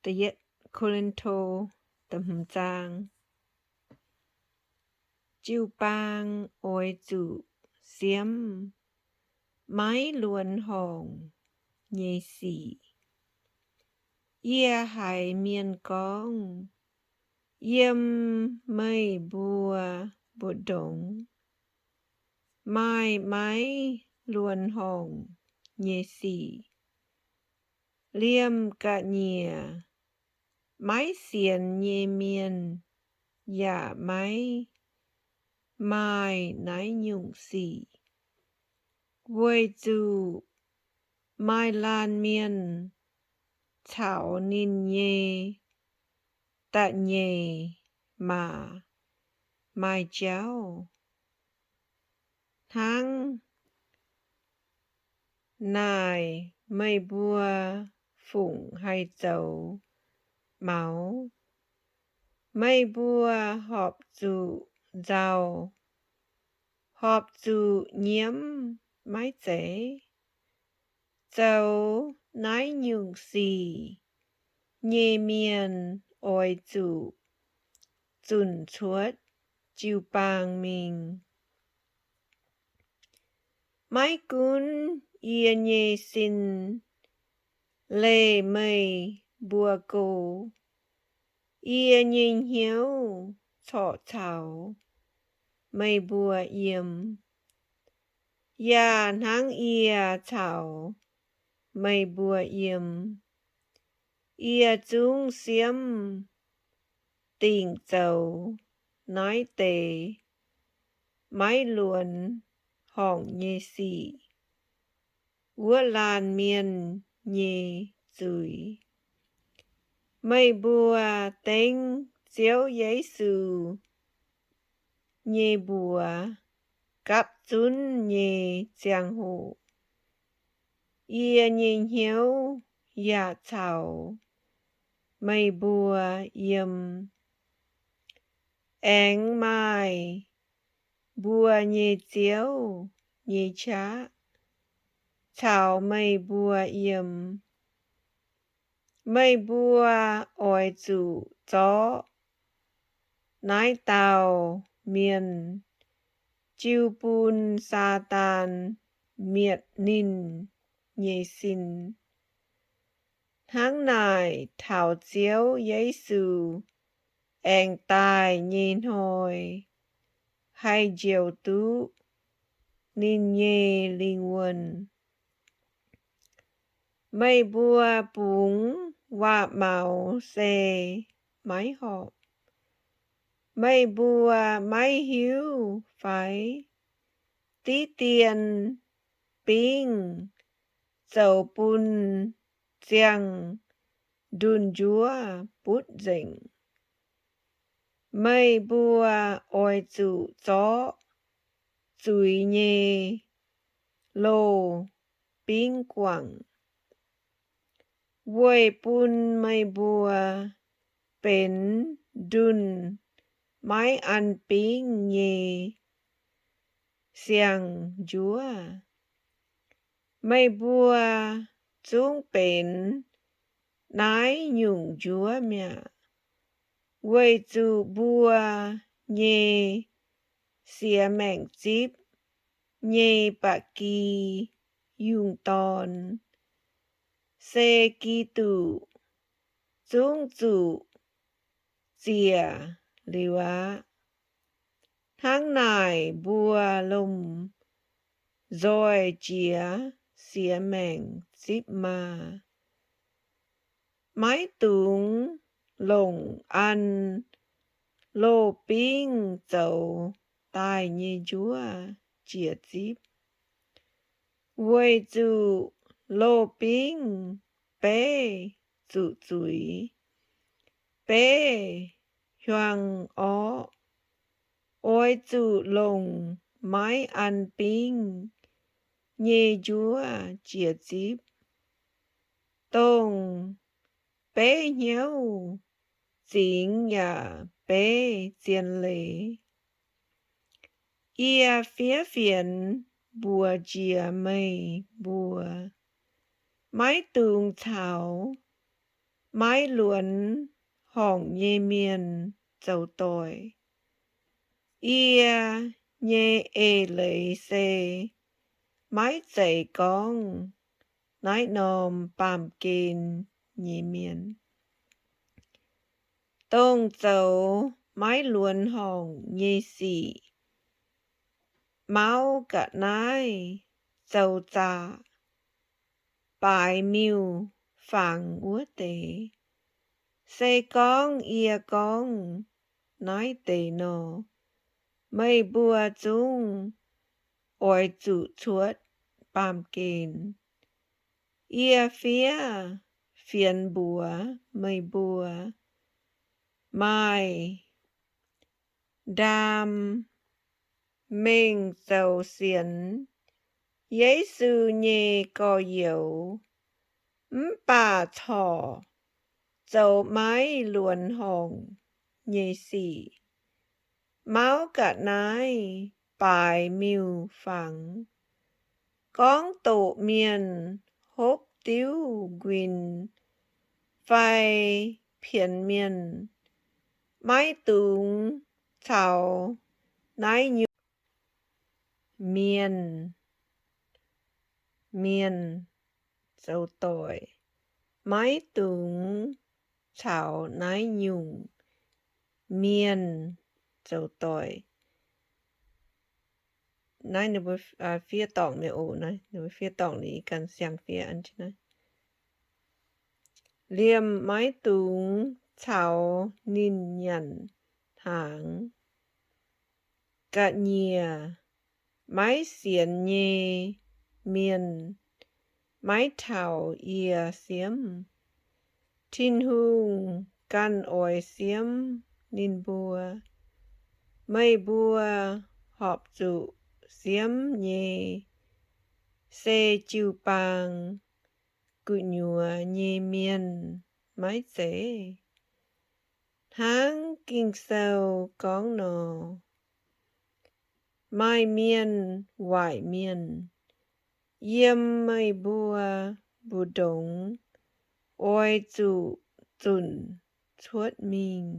Ko^lin^to, da'hmz zaang. Jiu-baang oix zuqc siemv maiv luonx horngc nyei sic. Yie haiz mienh gorngv, yiem meih mbuo mbu'ndongx maaih maiv luonx horngc nyei sic. Liemh ga'nyiec maiv sienx nyei mienh yaac maiv maaih naaiv nyungc sic, weic zuqc maaih laanh mienh caux ninh nyei da'nyeic maac maaih jauv. Hnangv naaic meih mbuo fungc haih zoux maux? Meih mbuo horpc zuqc nzauh, horpc zuqc nyiemv maiv zeiz? Zoux naaiv nyungc sic nyei mienh oix zuqc zunc cuotv jiu-baang mingh. Maiv gunv yie nyei sin leih meih mbuo go, yie nyei hnyouv corc caux meih mbuo yiem, yaac hnangv yie caux meih mbuo yiem. Yie zungv siemv dingc zoux naaiv deix maiv luonx horngc nyei sic wuov laanh mienh nyei zuiz. Meih mbuo dengv Ziouv Yesu nyei mbuox gapv zunv nyei ziangh hoc, yie nyei hnyouv yaac caux meih mbuo yiem. Aengx maaih mbuo nyei Ziouv nyei qaqv caux meih mbuo yiem. Meih mbuo oix zuqc zorqv naaiv dauh mienh jiu bun Saadaan mietc ninh nyei sin. Hnangv naaic taux Ziouv Yesu aengx daaih nyei hnoi haih njoux duqv ninh nyei lingh wuonh. Meih mbuo bungx waac-maux se maiv horpc. Meih mbuo maiv hiuv fai? Diqv dien bingv zoux bun ziangh ndunh njuov butv nzengc. Meih mbuo oix zuqc zorqv zuiz nyei loz-bingv guangc, weic bun meih mbuo benx ndunh maiv an bingv nyei siang-njuov. Meih mbuo zungv benx naaiv nyungc njuov mi'aqv, weic zuqc mbuo nyei siex maengc zipv nyei ba'gi yungh dorn se Giduc, zungv zuqc ziec liuz aqv. Hnangv naaic mbuo lomh nzoih jiex siex maengc zipv maah! Maiv dungx longc an loz-bingv zoux daaih nyei njuov jiex zipv, weic zuqc loz-bingv beiv zuqc zuiz, beiv hiuang orqv. Oix zuqc longc maiv an bingv nyei njuov jiex zipv, dongh beiv hnyouv zingx yaac beiv zien leiz. Yie fiev fienx mbuox jiex meih mbuo, maiv dungx caux maiv luonx horngc nyei mienh zoux doic. Yie nyei eix leiz se maiv zeiz gorngv naaiv norm baamh gen nyei mienh. Dongh zoux maiv luonx horngc nyei sic, mauv ga'naaiv zoux zaqc, baaix miuc-fangx wuov deix, se gorngv yie gorngv naaiv deix nor, meih mbuo zungv oix zuqc cuotv baamh gen. Yie fiev fienx mbuox meih mbuo, maaih ndaam mengh zoux sienx Yesu nyei gorx-youz, mv baac corc zoux maiv luonx horngc nyei sic, mauv ga'naaiv baaix miuc-fangx, gorngv doqc mienh hopv diuv nquin fai pienx mienh, maiv dungx caux naaiv nyungc mienh, mienh zoux doic. Maiv dungx caux naaiv nyungc mienh zoux doic. Naaiv ninh mbuo fiev dorngc mi'aqv, ninh mbuo fiev dorngc liuz ganh siang-fiev an jienv naaiv. Liemh maiv dungx caux ninh nyanc hnaangx. Ga'nyiec maiv sienx nyei mienh maiv taux yie siemv. Tin-Hungh ganh oix siemv ninh mbuo. Meih mbuo horpc zuqc siemv nyei se jiu-baang gu'nyuoz nyei mienh, maiv zeiz? Hnangv Ging-Sou gorngv nor, maaih mienh waaic mienh yiem meih mbuo mbu'ndongx oix zuqc zunc cuotv mingh.